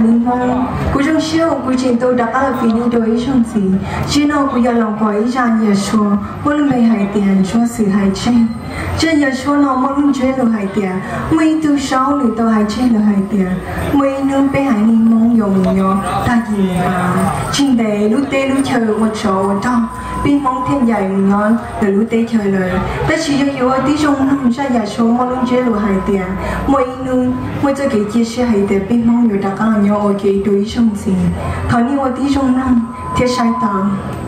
Hmoob, kuv zoo siab uas kuv tseem tau rov qab los fiv nej dua ib zaug ntxiv. Tsim no kuv yuav los nqa ib zaj Yawm Suav muaj lub npe hais tias Ntsuab Xwm Hais Tseg. Zaj Yawm Suav no muaj lub ntsiab lus hais tias muaj ib tug saub nws tau hais tseg lawm hais tias muaj ib hnub peb haiv neeg Hmoob yuav mus nyob tag kis mus av. Tsis ntev lub teb lub chaw ua tsov ua rog, peb Hmoob thiaj ncaim mus nyob lawv lub teb chaws lawm. Tab sis yog yuav ua tib zoo mloog zaj Yawm Suav muaj lub ntsiab lus hais tias muaj ib hnub muaj txoj kev cia siab hais tias peb Hmoob yuav rov qab los nyob ua ke dua ib zaug ntxiv. Thov nej ua tib zoo mloog thiab saib taus.